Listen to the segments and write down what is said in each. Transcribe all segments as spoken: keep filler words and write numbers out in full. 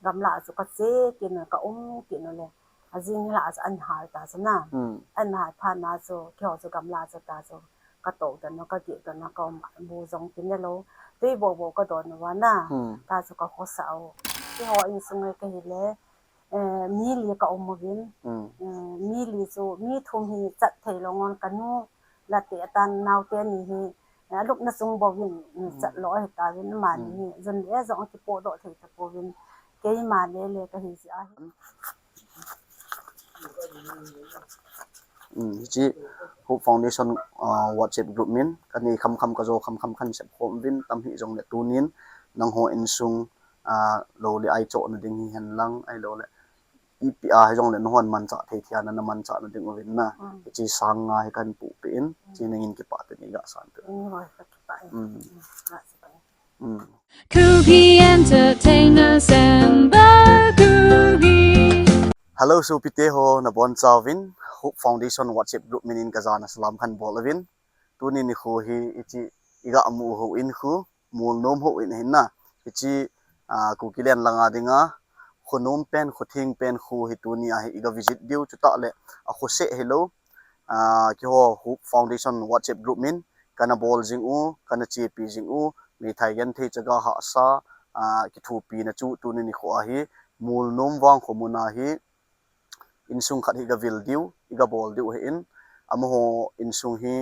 gamla chu ka che kit u, ka um kit u le. Ajing hila chu an hai ta chu na. Hmm. An hai phat na chu, keiho chu gamla chu ta chu. Ka to ta na, ka kit ta na, ka um bu jong kine lou. Tui bo bo ka don uva na. Hmm. Ta chu ka khosa u. Keiho insung e ka hi le. Eh, mi li ka um uvin. Hmm. Eh, mi li chu, mi thum hi chat thei lou ngon ka nu. Late atan naote ni hi, eh, lupna sung bou vin, mm, chat lou ahi ta vin, amani hi, jun le jong kipodoh thei ta pouvin, keima le le ka hi jeh ahi. Mm, hiche Hope Foundation, ah, WhatsApp group min, ka nei kham kham, ka jo kham kham, kan sep khom vin, tam hi jong le tunin, nangho insung, ah, lou le ai chohna ding hi hen lang, ahilou le, ipi a hi jong le nahon manchah thei thei a na, na manchah na ding uvin na. Mm. Hiche sang nga hi kan puh peh in, mm, hiche nangin kipah tah in iga san peh. Mm, hoi, ka kipah e. Mm. Mm, ka kipah e. Mm. Kuki Entertainment Samba Kuki. Hello, sopite ho, nabonchauvin, Hope Foundation WhatsApp group min in ka jana salam kan bol uvin. Tuni nikho hi hiche iga mu u houin khu, Molnom houin ahin na. Hiche, ah, Kukiland langa dinga, khonom pen, khotheng pen khu hi tuni a hi iga visit diu, chutah le, a khoseh hilou, ah, keiho Hope Foundation WhatsApp group min, kana bol jing u, kana chepi jing u, meithai genthei chaga hahsa, ah, kithopina chu tuni nikho a hi, Molnom vangkho mun a hi, insung khat hi iga vil diu, iga bol diu ahin, amaho insung hi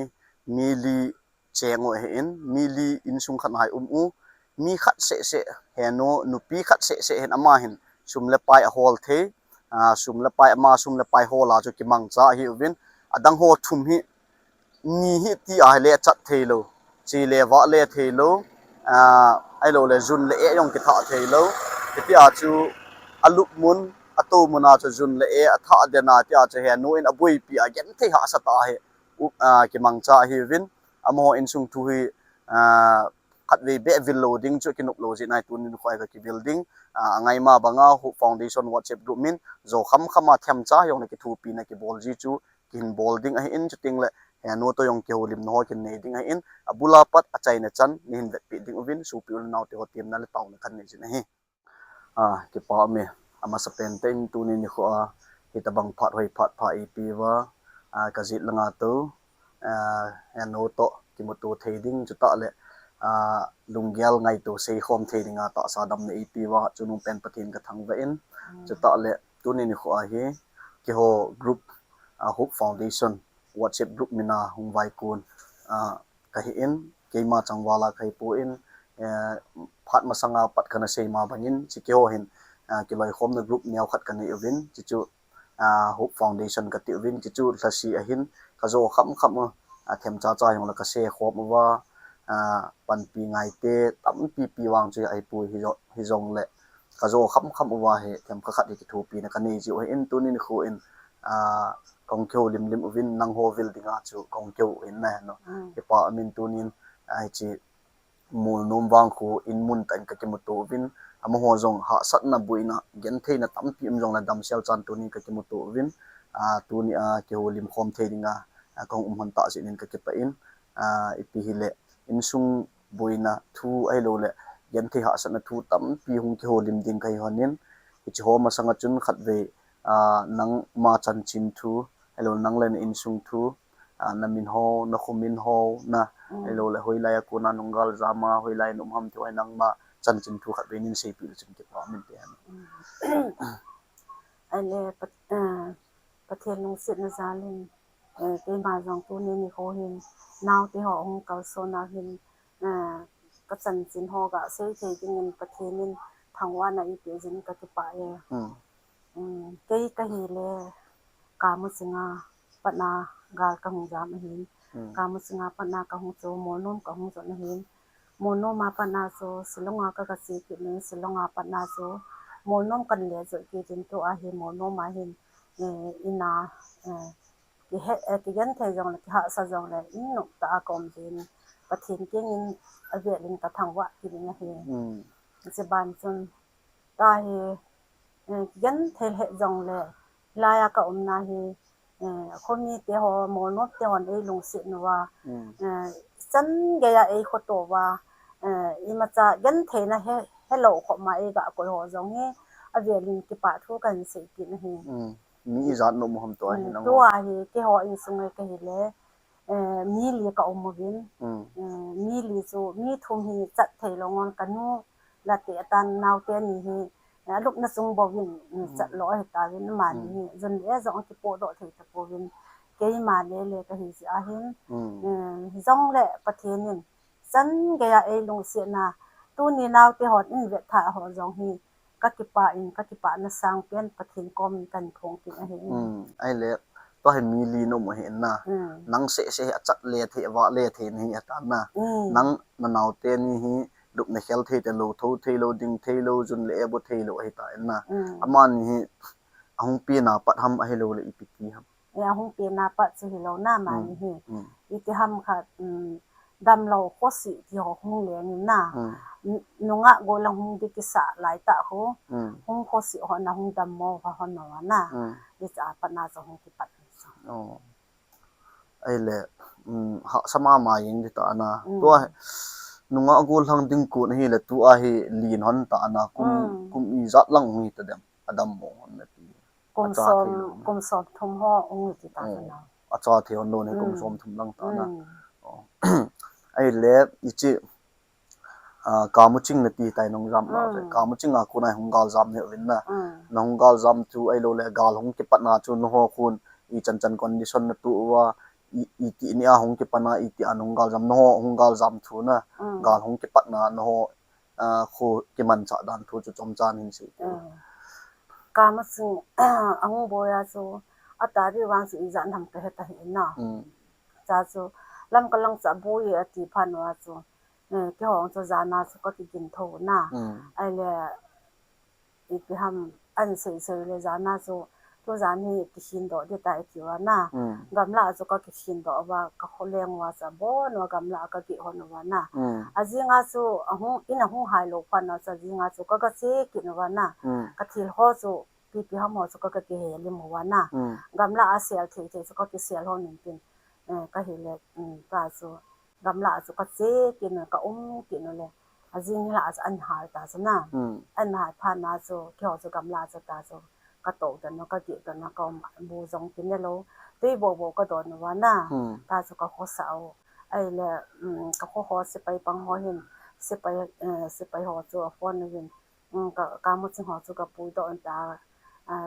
mi li cheng u ahin, mi li insung khat na hi um u, mi khat seh seh henu, nupi khat seh seh hin ama hin sum le pai ahol thei, ah, sum le pai ama, sum le pai hol a chu kimangcha ahiuvin, adang ho thum hi ni hi ti a le chat thei lou, che le vah le thei lou, ah, ahilou le jun le eh jong kitha thei lou. Hiti a chu alup mun, ato mun a chu jun le eh atha den a ti a chu henu in abuipi a genthei hahsa tah a hi, u-, ah, kimangcha ahiuvin, amaho insung thu hi, ah, khatvei beh vil lou ding chu kinop lou jeh in ahi, tuni nikho a ka kivil ding, ah, angaima banga Hope Foundation WhatsApp group min, jo kham kham a themcha jong le kithopina kibol ji chu, kihin bol ding ahin, chuteng le, henu toh jong kihoulimna ho kin nei ding ahin, abul a pat achaina chan, neihin vetpeh ding uvin, sopi u le naote ho temna le taona kan nei jin ahi. Ah, kipah ume, amasa pen tah in tuni nikho a, hitabang phat hoi phat pha eipe uva, ah, ka jet langa tou, ah, henu toh kimuto thei ding, chutah le, ah, lunggel ngaito seikhom thei dinga tahsa damna eipe uva, chunung pen Pathen ka thangvah in, chutah le, tuni nikho a hi, keiho group, ah, Hope Foundation WhatsApp group min a hung vaikon, ah, ka hi in, keima changval a ka hi poi, eh, phat masanga pat kana sei ma bangin, hiche keiho hin, ah, kiloikhomna group neo khat ka nei uvin, hiche chu, ah, Hope Foundation ka ti uvin, hiche chu lhase ahin, ka jo kham kham u, ah, themcha cha jong le ka sei khom uva, ah, panpi ngaite tampi pi vang chu ahi poi, hijo-, hijong le, ka jo kham kham uva hi, themkhat khat hi kithopina ka nei jiu ahin, tuni nikho in, ah, kong kihoulim lim uvin, nangho vil dinga chu kong kihou in na hen o. Mm. Kipah umin tunin, ah, hiche Molnom vangkho in mun tah in ka kimuto uvin, amaho jong hahsatna boina, gentheina tampi um jong le damsel chan tunin ka kimuto uvin, ah, tuni a kihoulim khom thei dinga, ah, kong um hon tah jeh in ka kipah in, ah, ipi hile, insung boina thu ahilou le, genthei hahsatna thu tampi hung kihoulim ding ka hi hon in, hiche ho masanga chun khatvei, ah, nangma chanchin thu, ahilou le nang le na insung thu, ah, na min ho, na kho min ho, na, mm, ahilou le hoilai a kona nunggal jama, hoilai na um ham ti ho nangma chanchin thu khatvei nin seipeh le chun kipah min te hen. Mm. Ahile, Pat-, ah, Pathen lungsetna jal in, eh, keima jong tuni nikho hin, naote ho hung kalson a hin, eh, ka chanchin ho ga sei thei dingin Pathen in thangvahna eipeh jeh in ka kipah e. Hmm. Hmm, kei ka hi le, Kamuchinga patna gal ka hung jam ahin. Hmm. Kamuchinga patna ka hung chu, Molnom ka hung jot ahin. Molnom a patna chu, Shillong a ka, ka che kit in, Shillong a patna chu, Molnom kan le jot kit in tua hi, Molnom a hin, eh, in a, eh, kihe, eh, kigenthei jong le, kihahsa jong le, in nop tah a ka um jin, Pathen kiang in avel in ka thangvah kit in ahi. Hmm. Hiche ban chun, tua hi, eh, kigenthei lheh jong le, hilai a ka umna hi, eh, khomi te ho, Molnom te hon ei lungset uva, hmm, eh, chan gei a ei khoto uva, eh, imacha gentheina he, helou khop ma ei ga koi ho jong hi, avel in kipah thu kahin sei kit ahi. Mi ijat nom u ham tua hi nang? Tua hi keiho insung a kahi le, mi li ka um uvin. Mi li chu mi thum hi chat thei lou ngon, kanu, late atan, naote ni hi alupna chung bouvin chat lou ahi tauvin, amani hi jun le jong kipoh doh thei tapouvin, keima le le kahi jeh ahin. Hijongle Pathen in chan geiya ei lungsetna, tuni naote hon in vet tha ho jong hi kakipah in, kakipahna sangpen Pathen kom in kahin phong kit ahi. Ahile, tua hi mi li na um ahi na. Nang seh seh hi achat le thei, avah le thei nahi atan na. Nang nanaote ni hi lupna khel thei talou, tho thei lou, ding thei lou, jun le ebo thei lou ahi tan na. Amani hi ahung pena pat ham ahilou le ipi ti ham? Ahung pena pat chu hilou na, amani hi. Iti ham khat, damlou khosi ti ho hung leng in na. Nungah gollhang hung ding kisah laitah khu, hung khosi hon a hung dammo kha hon uva na. Hiche a pat na chu hung kipat in chu. Ahile, hahsa mama jeng ding ta na. Tua nungah gollhang ding kon ahile tua hi len hon ta na, kum, kum ijat lang hung hita dem, adammo hon na ti. Kum som, kum som thum ho hung hi ti ta na. Acha thei hon lou ne, kum som thum lang ta na. Ahile, hiche Kamuching nati tai nong jam lou. Kamuching a kona hung gal jam neu vin na. Nahung gal jam thu ahilou le gal hung kipatna chu naho khun ichan chan condition natoh uva, iti ni a hung kipatna, iti a nahung gal jam, naho hung gal jam thu na, gal hung kipatna naho khu kimanchah dan thu chu chomcha hin sei teu. Kamuching ahung boi a chu atari vang chu ijat ham kahe tahih na. Cha chu Lamka lang chu aboi e ati phat uva chu, keiho chu jan a chu kakigin tho na. Ahile ipi ham ahin sei sei le jan a chu, tujan hi kikhin doh ding tai ati uva na. Gamlah a chu kakikhin doh uva, kakholeng uva chu abon uva gamlah a kageh hon uva na. Ajing a chu in ahung hai lou phat na chu ajing a chu kaga che kit uva na. Kathil ho chu ipi ipi ham ho chu kaga kihe lim uva na. Gamlah a sel thei thei chu kakisel hon in tin, kahile, ta chu gamlah a chu kache kit u, kaum kit u le, ajing hi lah a chu ahin hai ta chu na. Ahin hai phat na chu keiho chu gamlah a chu ta chu katou tan u, kageh tan u, kaum, bu jong kine lou, twi bobo kadon uva na. Ta chu kakhosah u. Ahile, kakho ho sepai pang ho hin, sepai, sepai ho chu aphone uvin, Kamuching ho chu kapuidoh in ta,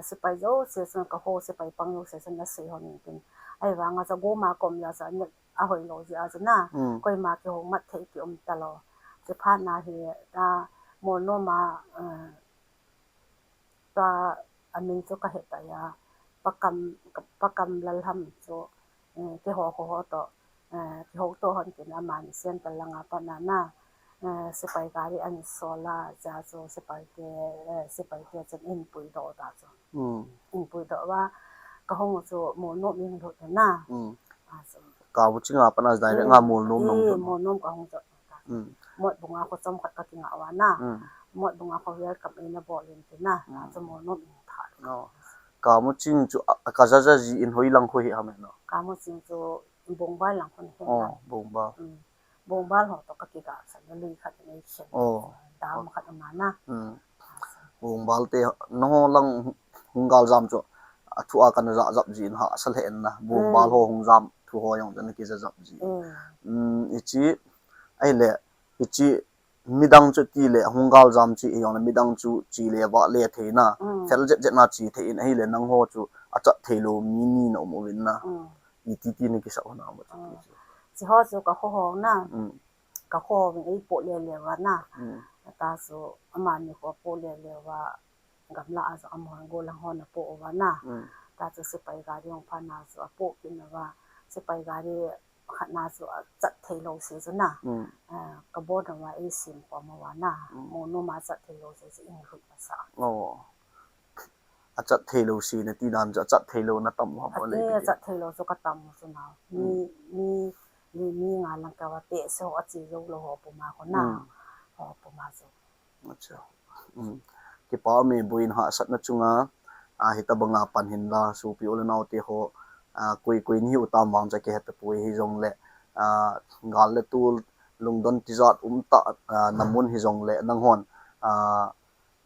sepai jouse chun, kakho sepai pang jouse chun asei hon in tin. Ahivang a chu goma kom a chu net ahoilou jeh a chu na, koima kihoumat thei kium talou. Chuphat na hi ta, Molnom a, tua amin chu kahe tai a, Pakam, Pakam Lalham chu, keiho kho ho toh kihouto hon tin, amani Siantal lang a pat na na, sepai gari ahin sol a, cha chu sepai te, sepai te chun ahin puidoh ta chu. Ahin puidoh uva, kahung u chu Molnom ahin lut na. Kamuching a pat na direct a Molnom nahung lut. Molnom kahung lut ta. Motbung a kho chomkhat kakingah uva na. Motbung a kho welcome eina bol in tin na. Chu Molnom in tha. Kamuching chu kajaja ji in hoilang kho hi ham no? Kamuching chu Bongbal lang kho hi na. Bongbal. Bongbal ho toh kakigah san na, lui khat nei chen. Dam khat ama na. Bongbal te nangho lang hung gal jam chu athu a kana ja jap ji in hahsa lheh in na. Bongbal ho hung jam thu ho jong chu nakija jap ji. Hiche, ahile, hiche midang chu tile hung gal jam chi hijongle midang chu che le vah le thei na. Fel jet jet na che thei in, ahile nangho chu achat thei lou mi ni na um uvin na. Iti ti nakisah hon a mo chu ti chu. Hiche ho chu kakho ho na. Kakho uvin eipoh le le uva na. Ta chu amani kho apoh le le uva, gamlah a chu amahon gollhang hon apoh uva na. Ta chu sepai gari hung phat na chu apoh kit uva, sepai gari khat na chu achat thei lou se chu na. Kabon uva eisem khom uva na. Molnom a chat thei lou se chu ahin lhut masa. Achat thei lou se nati dan chu achat thei lou na tam u ham? Achat thei lou chu katam u chu na. Mi, mi li mi nga lang kava te se ho ache jou lou ho puma kho na. Ho puma chu. Kipa ume, boina hahsatna chunga, hitabanga pan hin la, sopi u le nao te ho, koi koi nahiu tam vang chu akihe tapoi, hijongle gal le tol, lungdon tijat um tah na mun hijongle nanghon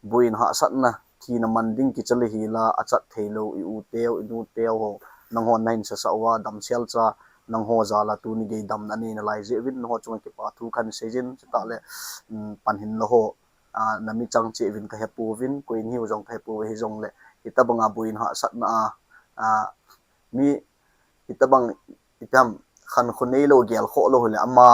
boina hahsatna thina man ding kicha le hi la, achat thei lou i u teu, i nu teu ho, nangho nahin sasa uva, damsel cha, nangho jal a tuni gei damna nei nalai jeh uvin, nangho chunga kipa thu kahin seijin, chutah le, um, pan hin la ho, a, nami chang cheh uvin kahe pouvin, koi in hiu jong kahe pouve hijongle, hitabanga buina hahsatna a, a, mi, hitabang, ipi ham, khankho neilou gel khoh lou hile, ama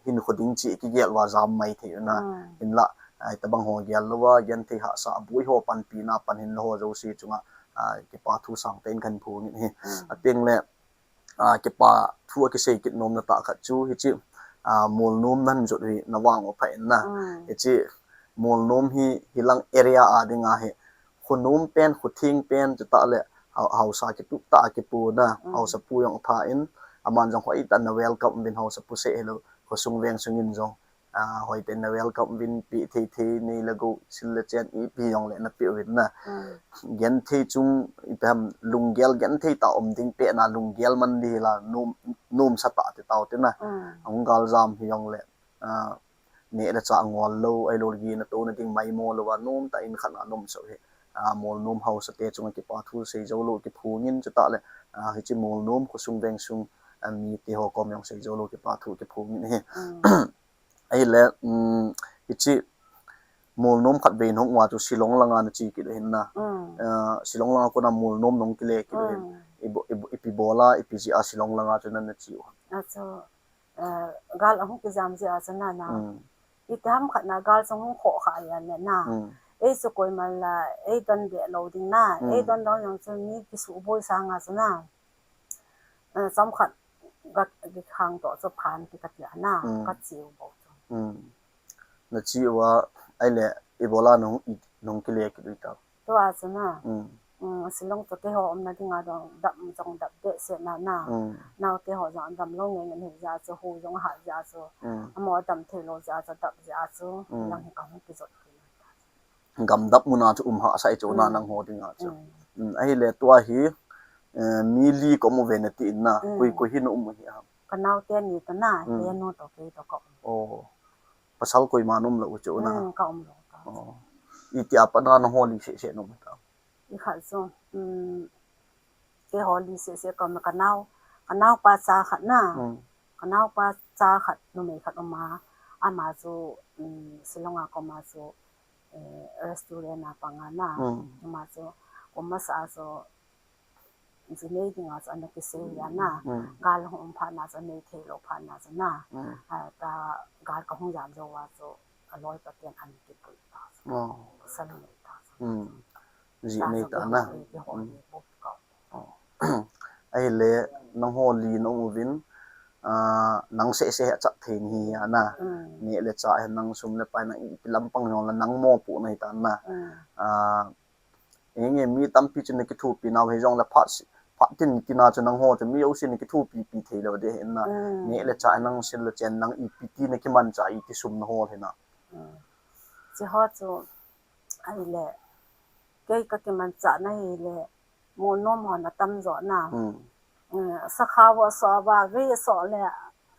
hinkho ding cheh kigel uva jam mai thei u na, Mm. hinla, a, hitabang ho gel louva, genthei hahsa, aboi ho panpina, pan hin la ho jouse chunga, a, kipa thu sangtah in kahin phong in ahi. Mm. Ateng le, a, kipa thu a kisei kit nomna tah khat chu, hichi, a, Molnom nahin jot u hi navang u pha in na. Mm. Hichi, Molnom hi, hilang area a dinga hi, khonom pen, khotheng pen, chutah le, hau-, hausa kitup tah a kipu na, Mm. hausa pu jong pha in, aman jong hoitah in ana welcome uvin hausa pu seh hilou, khosung veng sung in jong, a, hoitah in ana welcome uvin, pe thei thei, nei le gou, sil le chen, ipi jong le ana pe uvin na. Mm. Genthei chung, ipi ham, lunggel genthei tah um ding pehna, lunggel man di la, nom, nomsa tah ti tau te na. Mm. Ahung galjam hi jong le, a, neh le chah ngol lou, ahilou le gin a tona ding maimo louva, nomtah in khat a nomsa u hi. A, Molnom hausa te chunga kipa thu sei jou lou, kiphong in chutah le, a, hichi Molnom khosung veng sung, a, mite ho kom jong sei jou lou, kipa thu kiphong in ahi. Mm. Ahile, um, hichi Molnom khatvei nahung uva chu Shillong langa nache kit u hin na. Mm. A, Shillong langa kona Molnom nahung kile kit u hin. Mm. Ibo-, ibo-, ipi bol a, ipi jeh a Shillong langa chu nana che u ham? Achu, eh, gal ahung kijam jeh a chu na na. Mm. Itiham khat na gal chu hung khoh kha a le na. Mm. Ei chu koiman la, ei don be lou ding na. Mm. Ei don dong jong chu mi kisuh boi sanga chu na. Eh, chomkhat ga, ga khang toh chu phan ti kati a na. Mm. Kache u bou chu. Mm. Nache uva, ahile, ibola nahung, i, nahung kile kit u hitam? Tua chu na. Mm. Mm, Shillong toh keiho umna dinga dong, dam jong dam behseh na na. Mm. Naote ho jong adam lou ngen ngen hi jeh a chu, hu jong ahat jeh a chu. Mm. Amaho adam thei lou jeh a chu, dam jeh a chu. Mm. Lang hi kahung kijot kit na. Gam dap muna chu um hahsa i chu na Mm. nangho dinga chu. Mm. Mm, ahile tua hi, eh, mi li ka um uve nati in na, Mm. koi koi hi na um u hi ham? Ka naote ni toh na, Mm. kei nu toh kei toh ka um. Oh. Pasal koima na um lou u chu na. Mm, ka um lou ta. Oh. Itia pat na nangho li seh seh na um ta? I khat chu, um, keiho li seh seh ka um na, ka nao, ka naopa cha khat na. Mm. Ka naopa cha khat, numei khat um a, ama chu, um, Shillong a ka um a chu, eh, restaurant a pang a na. Mm. Ama chu, kum masa a chu, ji nei dinga chu ana kisei a na. Mm. Gal hung um phat na chu, nei thei lou phat na chu na. Mm. A, ta gal kahung jam jou a chu, aloi paten ana kipui ta chu. Oh. Pasal nei ta chu. Mm. Ji nei ta na. Keiho Mm. li bou ka um. Oh. Ahile, nangho li na um uvin, ah, nang seh seh hi achat thei nahi a na. Mm. Neh le chah hi nang sum le pai nang ipi lampang jong le nang mopohna hi ta na. Mm. Ah, enge mi tampi chu na kithopi nau hi jong le phat si, phat tin tin a chu nangho chu mi jouse na kithopi pi thei lou ding ahi na. Mm. Neh le chah hi nang sil le chen nang ipi ti na kimanchah iti sum na hol hi na. Mm. Chi ho chu ahile, kei ka kimanchah na hile, Molnom hon atam jo na. Hmm. Eh, sakha vo so va, ve so le,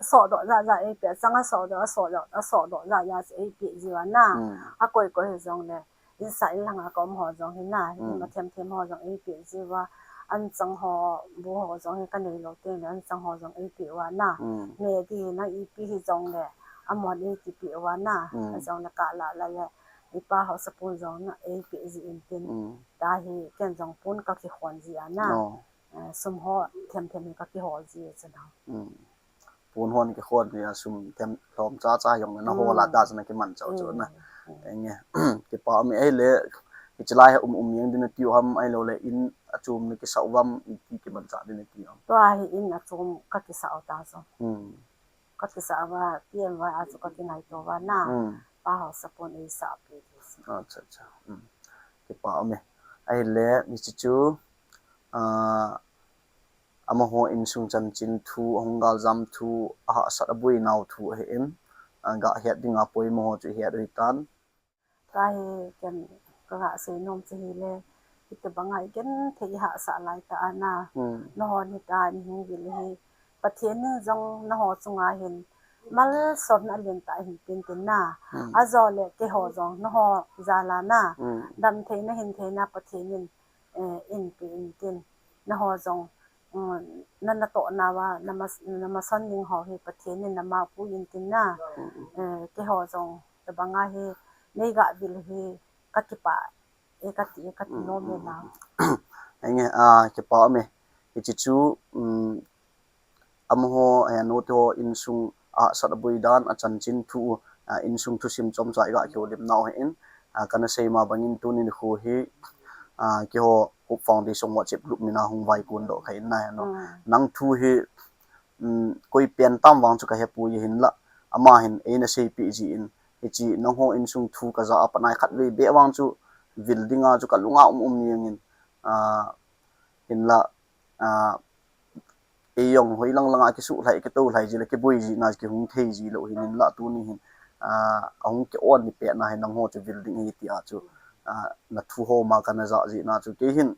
so do ja ja ei pe, chang a so do, a so do, a so do ja ja ei pe ji uva na. Hmm. A koi koi hi jong le, insung in lang a ka um ho jong hi na, Hmm. ima them them ho jong ei pe ji uva, an chang ho, bu ho jong hi ka nei lou teng le, an chang ho jong ei pe uva na. Hmm. Me di na ipi hi jong le, amon ei ti pe uva na. Hmm. A jong le ka la la le, i pa ho sapun jong na ei pe ji in tin. Hmm. Tahi ken jong pun ka kihon ji a na. Oh. Eh, sum ho them them hi ka kihol ji chu na. Hmm. Pun hon kihon ji a sum them lhom cha cha jong na hol a Hmm. ta chu na kimanchah u chu na. Hmm. Enge. Kipa um e ahile, hiche lai hi um um jeng ding nati u ham ahilou le in achom na kisah u ham iti kimanchah ding nati u ham? Tua hi in achom ka kisah u ta chu. Hmm. Ka kisah uva, T M Y a chu ka kingaito uva na. Hmm. Pa ho sapun ei sah pi ti si. Acha, acha. Hmm. Kipa um e. Ahile, hiche chu, ah, amaho insung chanchin thu, ahung galjam thu, ahahsat aboi nau thu ahi in, ah, ga het dinga poimo ho chu i het u hitan. Tahi ken ka ga sei nom chu hile, hitobanga i genthei i hahsah lai ta a na. Hmm. Nahon hita ni hung vil hi. Pathen in jong naho chunga hin, Malsomna alen tah hin tin tin na. Hmm. Ajole keiho jong naho jal a na. Hmm. Damtheina hintheina Pathen in, eh, eipe in tin. Naho jong, um, na natoh nauva, na mas-, na mason ding ho hi Pathen in nama pui in tin na. Hmm. Eh, keiho jong tabanga hi, nei gavil hi kakipah e kati, kati nom e na. Henge, ah, kipah me. Hiche chu, um, amaho, eh, nu te ho insung a sat a boi dan a chanchin thu, ah, insung thusim chomcha iga kihoulim nau ahin, ah, kana sei ma bangin tuni nikho hi, ah, keiho Hope Foundation WhatsApp group mina hung vaikun doh kha in na heno. Mm. Nang thu hi, um, koi pen tam vang chu kahepoi hinla, ama hin eina seipeh jin, hiche nangho insung thu kaja a panai khatvei beh vang chu vil dinga chu kalunga um um jengin, ah, hinla, ah, eijong hoilang langa kisuhlhai, kitohlhai jile, kiboi jina kihung thei jilou hin, hinla tuni hin, ah, ahung ki-on ni pet na hin nangho chu vil ding ahi tia chu, ah, na thu ho ma kana ja jina chu kei hin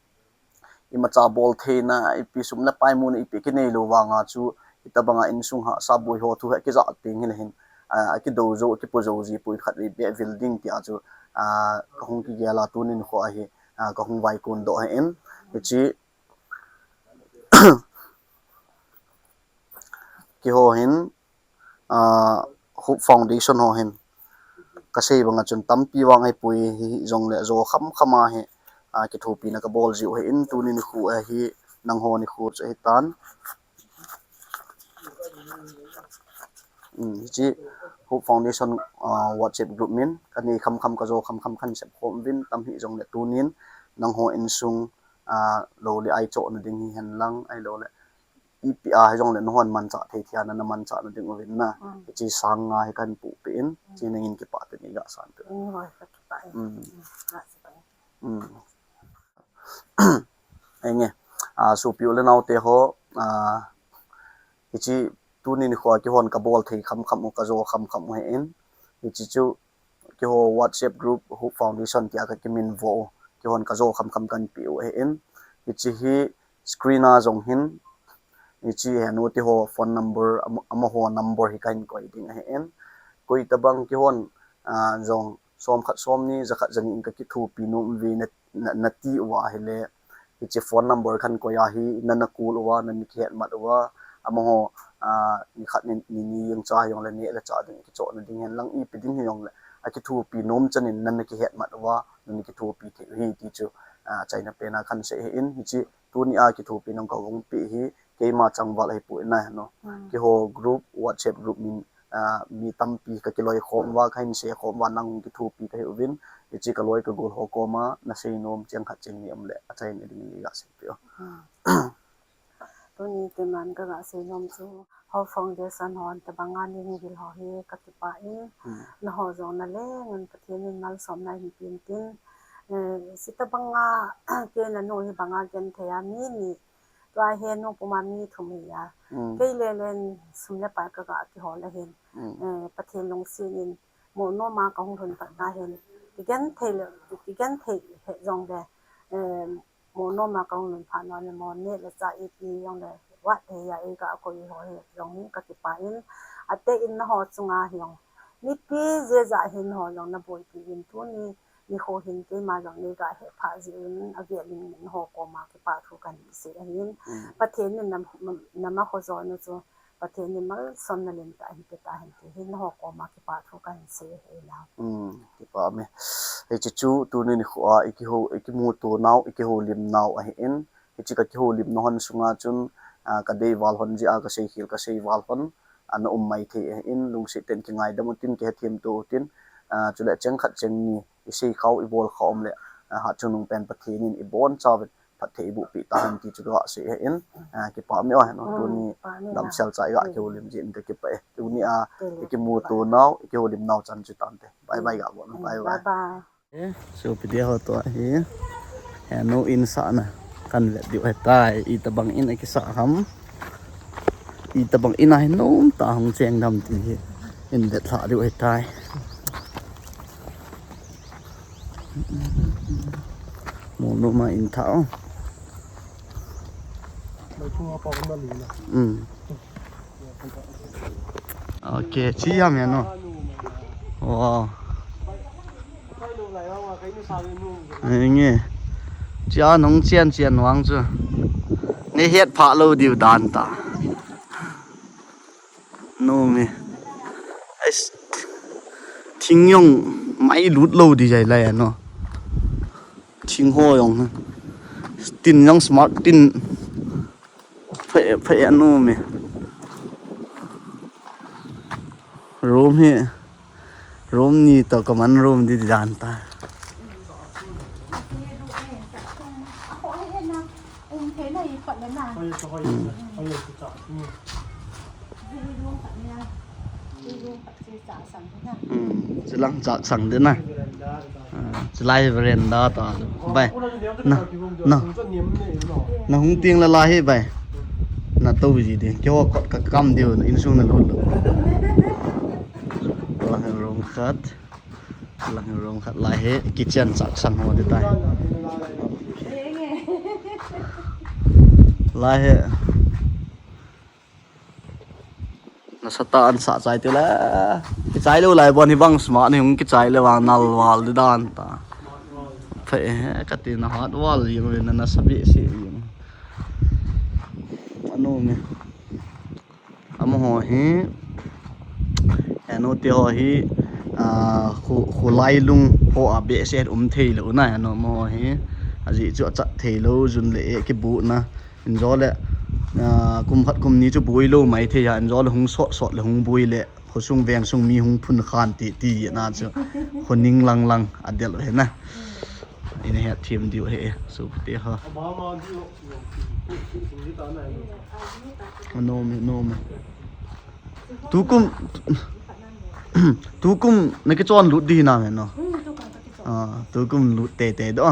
imacha bol theina, ipi sum le pai muna ipi kinei lou vanga chu, hitabanga insung hahsa boi ho thu hi akija teng hile hin, ah, akido jou, akipo jou ji poi khatvei beh vil ding tia chu, ah, kahung kigel a tuni nikho ahi, ah, kahung vaikun doh ahin, hiche keiho hin, ah, Hope Foundation ho hin kasei banga chun tampi vang ahipoi, hijongle jo kham kham a hi, ah, kithopina kabol jiu ahin tuni nikho ahi nangho nikho chu ahitan. Um, hiche Hope Foundation, ah, WhatsApp group min kanei kham kham kajo kham kham kahin sep khom uvin tam hijongle tunin nangho insung, ah, lou le ai chohna ding hihen lang ahiloule ipi a hijongle nahon manchah thei thei a nana manchah na ding uvin na. Mm. Hiche sang nga hi kahin puhpeh in, mm, hiche nangin kipah tah in iga san peh. Mm, hoi, kakipah e. Mm. Mm, ga sipah e. Mm. Henge, ah, sopi u le nao te ho, ah, hiche tuni nikho a keihon kabol thei kham kham u, kajo kham kham u ahin. Hiche chu keiho WhatsApp group Hope Foundation tia kakiminvo u, keihon kajo kham kham kahin peh u ahin. Hiche hi screen a jong hin, hiche henu te ho phone number, ama, amaho number hi kahin koi ding ahin. Koi tabang keihon, ah, jong som khat som ni, ja khat ja ni in kakithopi nom uve na, na, nati uva ahile, hiche phone number kahin koi a hi, nana call uva, nana kihet mat uva, amaho, ah, ni khat ni, ni, ni jeng cha hijongle neh le chah ding, kichohna ding hen lang ipi ding hijongle, akithopi nom chan in nana kihet mat uva, nana kithopi thei u ahi ti chu, ah, achaina pen a kahin sei ahin, hiche tuni a kithopi nung kahung peh hi, keima changval ahipoi na heno. Hmm. Keiho group, WhatsApp group min, ah, mi tampi kakiloi khom uva, kahin sei khom uva, nang kithopi kahi uvin, hiche kaloi kagol ho koma, nasei nom cheng khat cheng ni um le, achaina ding in iga seipeh u. Hmm. Tuni keiman kaga sei nom chu, Hope Foundation hon tabanga nei vil ho hi kakipah in, hmm, naho jong naleng un Pathen in malsomna hin pe in tin, eh, hiche tabanga kei nanu hi banga genthei a mi ni, tua henu puma mi thum hi a. Hmm. Kei lelen sum le pai kaga kihol ahin. Hmm. Eh, Pathen lungset in mo noma kahung lhun phat na hin. Kigenthei le, kigenthei he jongle, eh, mo noma kahung lhun phat na le mo neh le chah ipi jongle, wat he a iga koi ho hi jong hi kakipah in. Ateh in naho chunga hi jong, mipi jeh a hin ho jong naboipi in tuni nikho hin keima jong neiga hepha jeh un avel in naho koma kipah thu kahin sei ahin. Mm. Pathen in nam, nam, nama ho jona chu Pathen in malsomna lentah hin pe tahen ti hi naho koma kipah thu kahin sei ahi na. Mm, kipah me. Hiche chu tuni nikho a ikiho, ikimuto nau, ikihoulim nau ahin. Hiche kakihoulimna hon sunga chun, ah, kadei val hon jeh a kasei khel, kasei val hon, ah, na um maithei ahin, lungset tah in kingaidam utin, kihethem to utin, ah, chule cheng khat cheng ni, isei khau, ibol khau um le, ah, hatchungnung pen Pathen in ibonchauvin phatthei iboh peh tahen ti chu kasei ahin, ah, kipah me o, heno, mm, tuni kipah me damsel cha iga kihoulim jeh in kakipah e. Tuni a, ikimuto nau, ikihoulim nau chan chu tante. Bye bye ga bol. Mm, bye bye. Bye bye. Eh, sopi te ho, tua hi henu in sahna kahin vet diu ahitai. Itobang in akisah ham, itobang in a hi nom tah hung cheng dem ti hi in vetlhah diu ahitai. Mo noma in thah o. Um. Ok, chi ham ya no. Wow. Nge. Chia nong chian chian wang chu. Ni het pha lo diu dan ta. No me. Ais. Thing jong mai lut lo di jai lai ano. Thing ho jong. Tin jong smart tin. Phe phe ano me. Room hi. Room ni to common room di dan ta. Hmm. Chilang chak sang de na. Ah, chilai veranda ta. Bai. Na, na. Na hung ting la la hi bai. Na to ji de. Kyo kot ka kam de na insung na lut lo. Lang room khat. Lang room khat lai hi kitchen chak sang ho de tai. Lai hi. Nasa ta an sa chai te la. Kichai lo lai bon hi bang sma ni hung kichai le wang nal wal de dan ta. Phe he ka ti na hat wal jing ve na na sa be se jing. Ano me. Amaho hi. Ano te ho hi. Ah, khu, khu lai lung ho a be se um thei lo na ano mo hi. Aji chu a chat thei lo jun le e ki bu na. Injo le, ah, kum khat kum ni chu bui lo mai thei a, injo le hung sot sot le hung bui le, khosung vengsung mi hung phun khan ti ti na chu, khoning lang lang a del he na. Ina he thim diu he, su te ha. No me, no me. Tukum, tukum na ke chon lut di na me no. Ah, tukum lut te te do.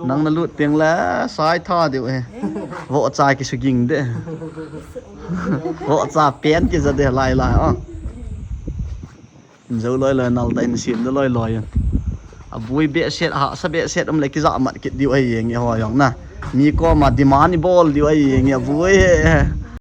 Nang na lut teng la sai tha diu he. Vo cha ki su ging de. Vo cha pen ki za de lai lai ah. Zo loi loi nal ta in sim de loi loi. A bui be set ha sa be set um le ki za mat kit diu ai yeng e ho yong na. Mi ko ma demand i bol diu ai yeng e a bui he.